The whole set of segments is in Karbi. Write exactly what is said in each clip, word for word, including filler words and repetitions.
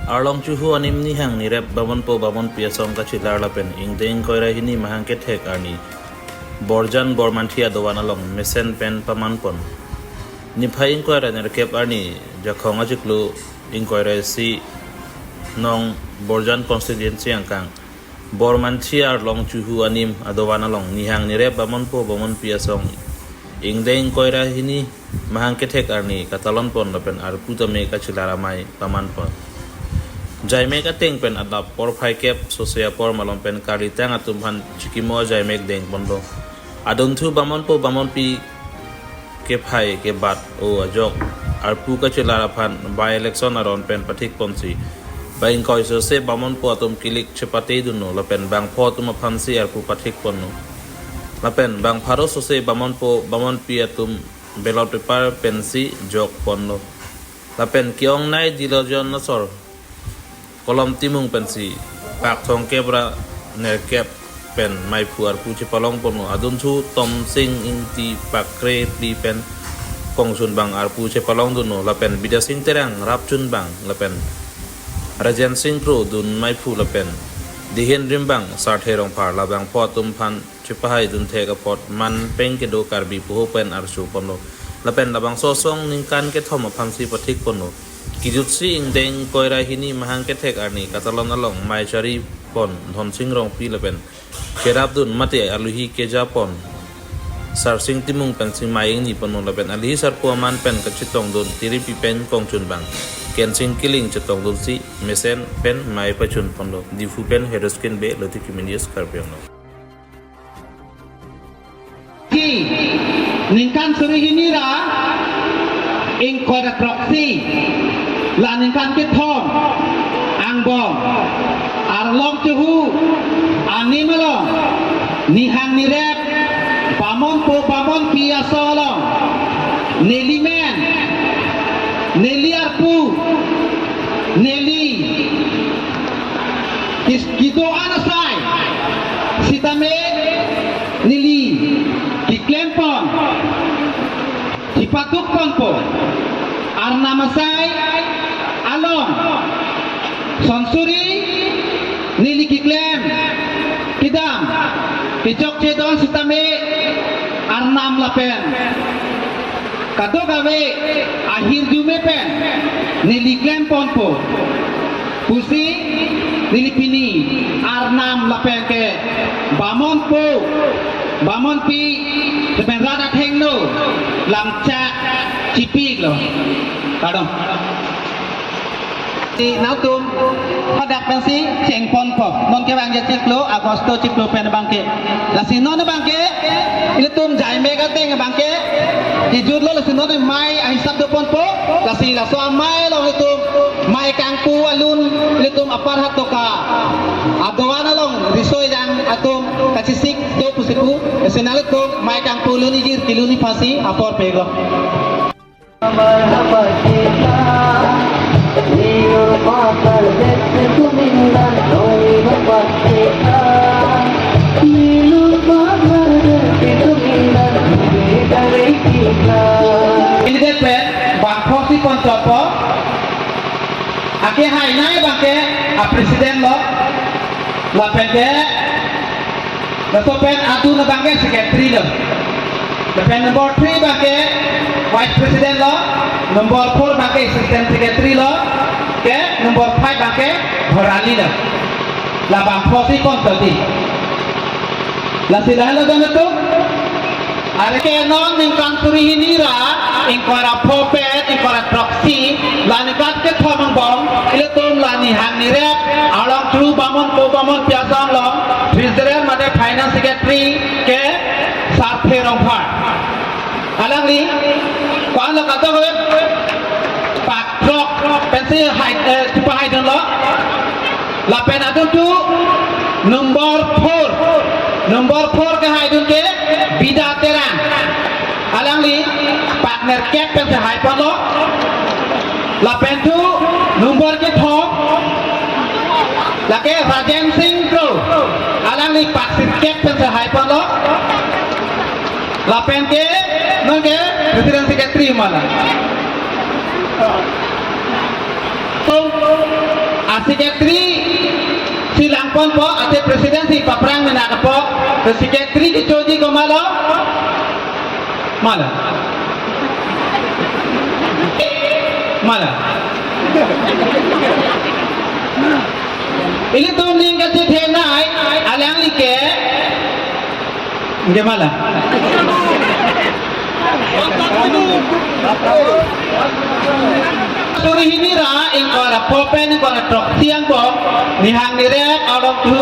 Arlong Chuhu anim nihang nirep Bamonpo Bamonpi asong kachelar lapen ingdeng ingkoi ra hini mahang kethek arni Borjan Bormanthi adovan along mesen pen pamanpon. Niphai ingkoi ra nerkep arni Jakhong achiklo ingkoi ra isi nong Borjan constituency angkang Bormanthi Arlong Chuhu anim adovan along nihang nirep Bamonpo Bamonpi asong ingdeng ingkoi ra hini mahang kethek arni katalonpon lapen arpu tame kachelar amei pamanpon. Jaimek ateng pen adap porphai kep sose apor malom pen karlitang atum aphan chikimo jaimek dengponlo. Adunthu Bamonpo Bamonpi kephai kebat o ajok arpu kachelar aphan by election aron pen pathikponsi bang ingkoi sose Bamonpo atum kilik chepatedunlo lapen bangpho atum aphansi arpu pathikponlo. Lapen bang pharo sose Bamonpo Bamonpi atum ballot paper pensi jokponlo. Lapen ke-ongnei Dilojon Asor Kolom Timung pensi pak thomkep ra nerkep pen maiphu arpu chepalongponlo. Adunthu Tomsing Ingti pak krephli pen kongchunbang arpu chepalongdunlo lapen Bidyasing Terang rapchunbang lapen Rajen Sing Kro dun maiphu lapen Dihen Rimbang Sarthe Rongphar labangpho atum aphan chepahaidun thek apot man peng kedo Karbi puho pen arsuponlo. Lapen labangso asong ningkan kethom aphansi pathikponlo. Kijutsi ingdeng ingkoi ra hini mahang kethek arni katalon along mei charipon Dhonsing Rongpi lapen cherapdun mate aluhi kejapon Sarsing Timung pensi mei ingniponlo lapen aluhi sarpo aman pen kachetongdun tiripi pen kongchunbang Kensing Killing chetongdunsi mesen pen mei pachunponlo. Diphu pen Heroes Kinbe, Loti Kimi News, Karbi Anglong. Ki, ningkan suri hini ra ingkoi ra throksi, la ningkan kethom angbong Arlong Chuhu anim along nihang nirep Bamonpo Bamonpi asong along neli men, neli arpu, neli kis-, kedo-an asai sitame neli keklempon, kepadukponpo. Arnam asai along son suri neli keklem kedam kechokche do-an sitame Arnam lapen kadokave ahirjume pen neli klemponpo pusi neli pini Arnam lapen ke Bamonpo Bamonpi lapen rat athengno lamchak chipiklo. Kardom. Si nangtum hadak pensi chengponpo. Non ke bang je chiklo Agosto chiklo pen bangke. Lasi non bangke ilitum jaimek ateng bangke ijutlo, lasi non mei ahisap doponpo. Lasi laso amei along ilitum mei kangpu alun ilitum apar hatoka adovan along riso-ejang atum kachesik do pusi pu. Lasi nanglitum mei kangpu alun ijir kelun aphansi apor peklo. Candidate pen bangphosi ponchotpo. Akehai nei bangke a president lo. Lapen ke laso pen adun abangke secretary lo. Lapen number three abangke vice president lo, number four abangke assistant secretary lo, ke number five abangke bhorali lo. La bangphosi ponchotji. Lasi lahelo don atum. Are ke non ningkan suri hini ra ingkoi ra pho pen ingkoi ra throksi, la ningkan kethom angbong ilitum la nihang nirep Arlong Chuhu Bamonpo Bamonpi asong along Treasurer mate Finance Secretary ke Sarthe Rongphar. Alangli ko-an lo kato ke pak throk pensi hai, eh, chepahaidunlo. Lapen adunthu number four, number four kehaidun ke Bida Terang. Alangli pak nerkep pensi haiponlo. Lapen thu number kethom lake Rajen Sing Kro. Alangli pak sirkep pensi haiponlo. Lapen ke non ke president secretary mala. A secretary si langponpo, ate president si paprang menak apot, to secretary kechoji komatlo? Mala. Mala. Ilitum ning kachethenei, alangli ke, Gemala. Suri hini ra ingkoi ra pho pen ingkoi ra throksi angbong, nihang nirep arlong thu,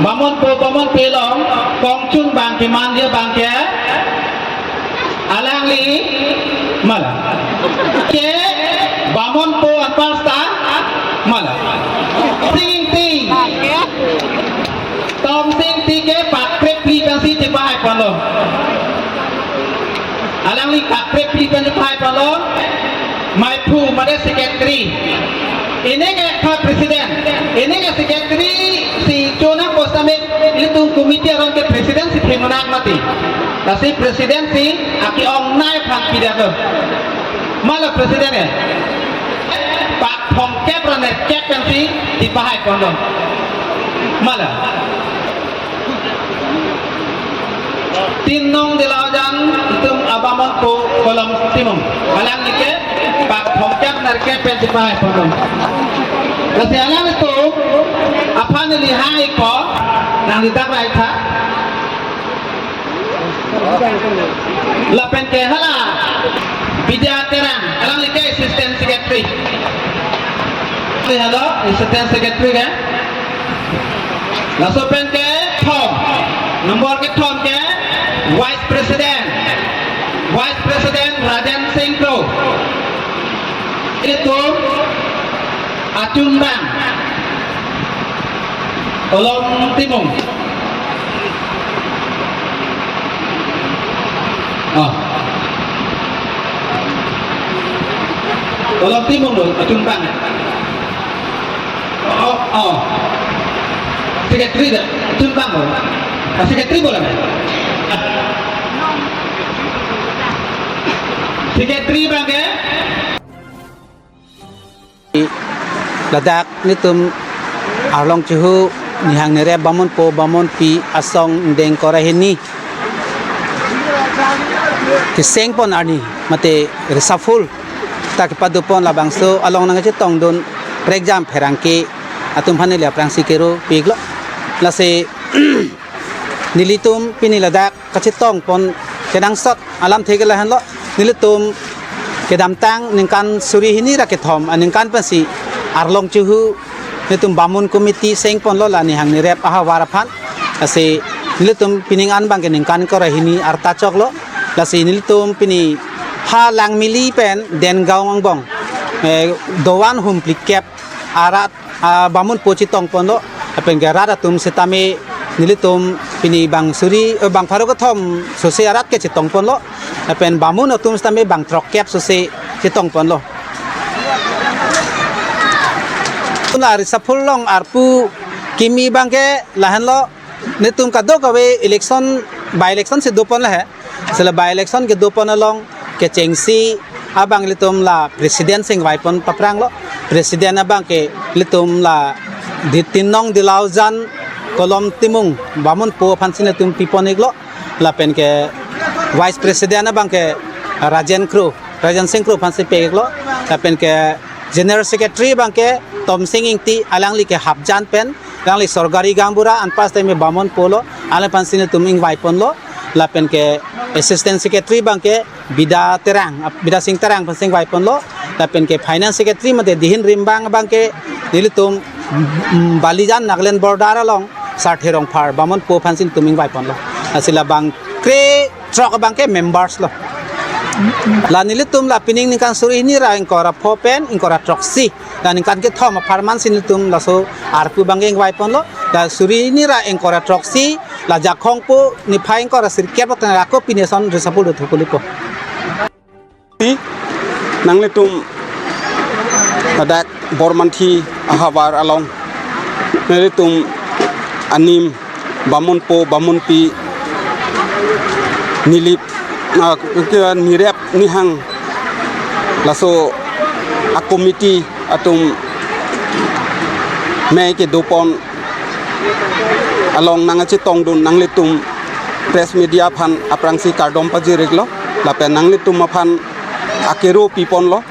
bamonpo bamonpi along, kongchun bang kemanji abang ke, alangli, mala. Ke, bamonpo anparta, mala. Sing ting. Tomsing Ingti ke pak krephli pensi chepahai ponlo. Alangli pak krephli pen chepahai ponlo. Maiphu mate secretary. Ini ke kha president. Ini ke secretary si chonang post ame ilitum committee aron ke president si themonak mati. Lasi president si aki-ongnei aphan pida ke. Mala president e. Pak thomkep ra nerkep pensi chepahai ponlo. Mala. Tin nong Dilaujan itum abamonpo Kolom Timung. Alangli ke pak thomkep nerkep pen chepahai ponlo. Lasi alanglitum aphan neli hang-ikpo, nangli dak rai tha. Lapen ke hala Bidya Terang, alangli ke assistant secretary. Hala assistant secretary ke. Laso pen kethom, nombor kethom ke vice president. Vice president Rajen Sing Kro. Itum achunbang Kolom Timung. Oh. Kolom Timung lo, achunbang. Oh, oh. Secretary da, achunbang lo. Ah, secretary bola na. Secretary abang ke? Ladak nelitum arlong chuhu nihang nirep bamonpo bamonpi asong ingdeng ingkoi ra hini keseng pon arni mate reshuffle ta kepado pon labangso along nangchetongdun prekjam pherangke atum aphan neli aphrangsi kero piklo. Lasi nelitum pini ladak kachetong pon kenangsot alamthe ke lahenlo, nelitum kedamtang ningkan suri hini ra kethom aningkan pensi arlong chuhu nelitum bamun committee seng ponlo la nihang nirep ahavar aphan. Lasi nelitum pining an abang ke ningkan ingkoi ra hini arta choklo. Lasi nelitum pini ha Langmili pen Dengaon angbong, eh, dovan humplikep arat, ah, bamonpo chetong ponlo, lapen ke rat atum setame nelitum pini bang suri, eh, bang pharo kethom sose arat ke chetong ponlo, lapen bamun atum setame bang throkkep sose chetong ponlo. La reshuffle along arpu kimi abang ke lahenlo, nelitum kadokave election, by election si do pon lahe. Sela by election kedo pon along kechengsi abang ilitum la president si ingvai pon papranglo. President abang ke ilitum la di tin nong Dilaujan Kolom Timung bamonpo aphansi nelitum pi pon-iklo. Lapen ke vice president abang ke Rajen Kro, Rajen Sing Kro aphansi pe-iklo. Lapen ke general secretary abang ke Tomsing Ingti, alangli ke Hapjan pen, alangli sorkari gaonbura, anpas time bamonpo lo, alangli aphansi nelitum ingvai ponlo. Lapen ke assistant secretary abang ke Bidya Terang, ap-, Bidya Sing Terang aphansi ingvai ponlo. Lapen ke finance secretary mate Dihin Rimbang abang ke nelitum, mm, Balijan Nagaland border along Sarthe Rongphar bamonpo aphansi nelitum ingvai ponlo. Lasi labang krethrok abang ke members lo. La nelitum la pining ningkan suri hini ra ingkoi ra pho pen ingkoi ra throksi, la ningkan kethom apharman si nelitum laso arpu abang ke ingvai ponlo. La suri hini ra ingkoi ra throksi, la Jakhong pu niphai ingkoi ra sirkep lo tangko pini ason reshuffle do thukulipo. Nanglitum ladak Bormanthi ahavar along nanglitum anim bamonpo bamonpi nilip, ah, ke nirep nihang laso a committee atum mei kedopon along nangkachetongdun nanglitum press media aphan aphrangsi kardom pajir-iklo, lapen nanglitum aphan akero piponlo.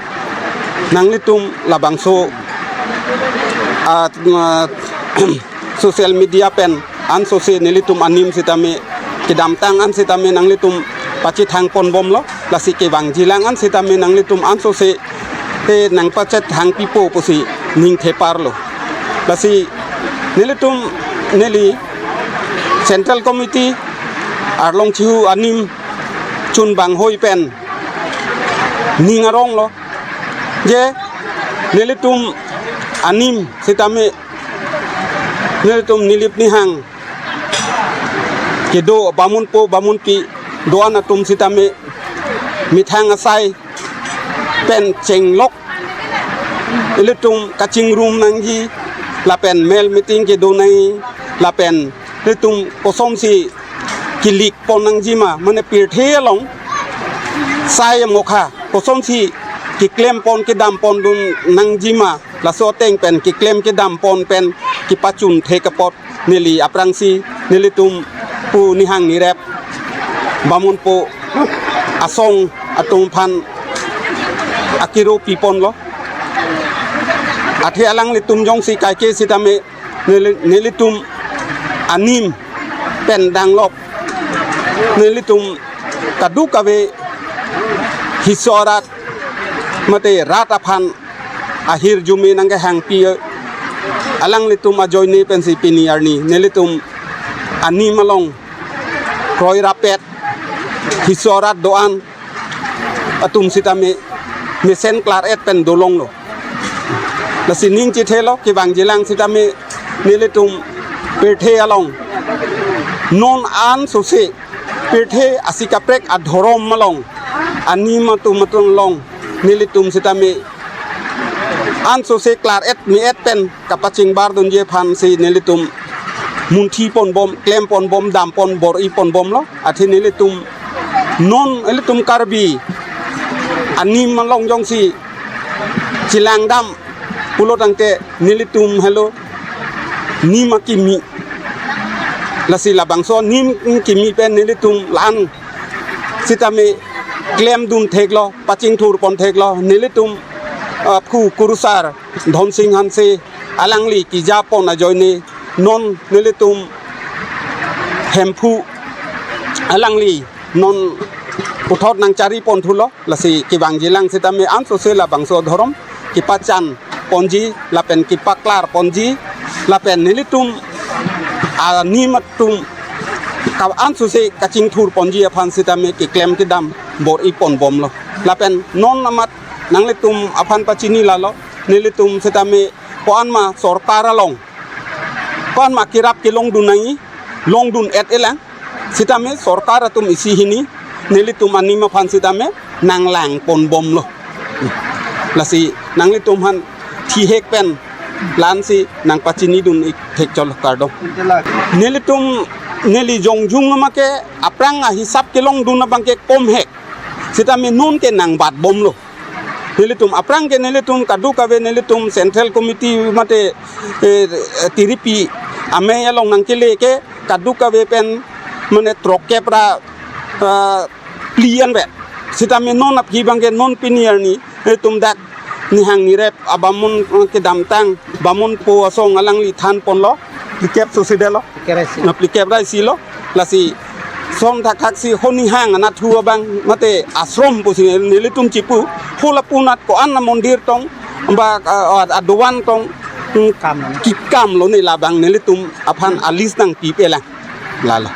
Nanglitum labangso, ah, ah, social media pen ansose nelitum anim sitame kedamtang an sitame nanglitum pachethangponbomlo, lasi kevangjilang an sitame nanglitum ansose te nangpachethangpipo pusi ning theparlo. Lasi nelitum neli Central Committee Arlong Chihu anim chunbang hoi pen ning aronglo je nelitum anim sitame nelitum nilip nihang kedo bamunpo bamunpi do-an atum sitame methang asai pen chenglok ilitum kachingrum nangji lapen mel meeting kedo nangji lapen ilitum kosonsi kelikpon nangjima, mane pirthe along sai mokha kosonsi keklempon kedampondun nangjima, laso ateng pen keklem kedampon pen kepachun thek apot neli aphrangsi nelitum pu nihang nirep bamunpo asong atum aphan akero piponlo. Athe alanglitum jongsi kaike sitame neli-, nelitum anim pen danglok nelitum kadokave riso rat mate rat aphan ahirjume nangkehangpi alanglitum ajoine pensi pini arni nelitum anim along kroirapet riso rat do-an atum sitame mesen klar-et pen dolonglo. Lasi ning chethelo kevangjilang sitame nelitum pirthe along non ansose pirthe asi kaprek adhorom along anim atum atum along nelitum sitame ansose klar-et me-et pen kapachingbardunji aphansi nelitum munthi ponbom, klem ponbom, dam pon, bor-i ponbomlo. Athe nelitum non ilitum Karbi anim along jongsi chelangdam pulo tangte nelitum helo nim akimi. Lasi labangso nim kimi pen nelitum la-an sitame klemdun theklo, pachingthur pon theklo, nelitum, ah, phu kurusar Dhonsing Hanse alangli kejapon ajoine non nelitum Hemphu alangli non puthot nangchari pon thulo. Lasi kevangjilang sitame ansose labangso dhorom kepachan ponji lapen kepaklar ponji lapen nelitum anim atum ka ansose kachingthur ponji aphan sitame keklem kedam bor-i ponbomlo. Lapen non amat nanglitum aphan pachini lalo, nelitum sitame ko-an ma sorkar along, ko-an ma kerap kelongdun nangji, longdun-et-elang sitame sorkar atum isi hini nelitum anim aphan sitame nanglang ponbomlo. Lasi nanglitum aphan thihek pen la-ansi nangpachinidun-ik thekchotlo, kardom. Nelitum neli jongjung ma ke aphrang ahisap kelongdun abang ke komhek sitame non ke nangbatbomlo. Nelitum aphrang ke nelitum kadokave nelitum Central Committee mate, eh, tiripi amei along nangkele ke kadokave pen mane throkkep ra, ah, phli anvet. Sitame non aphi abang ke non pini arni nelitum dak nihang nirep abamun, eh, kedamtang bamunpo asong alangli than ponlo, phlikep susidelo. Phlikep ra isi. Na phlikep ra isi lo. Lasi son thakthak si ho nihang anatthu abang mate ashram pusi nelitum chipu, ho lapu anat ko-an amondir tong ba, ah, adovan tong, hmm, kam lo. Kekam lone labang nelitum aphan a-list nangpipelang. Lalo.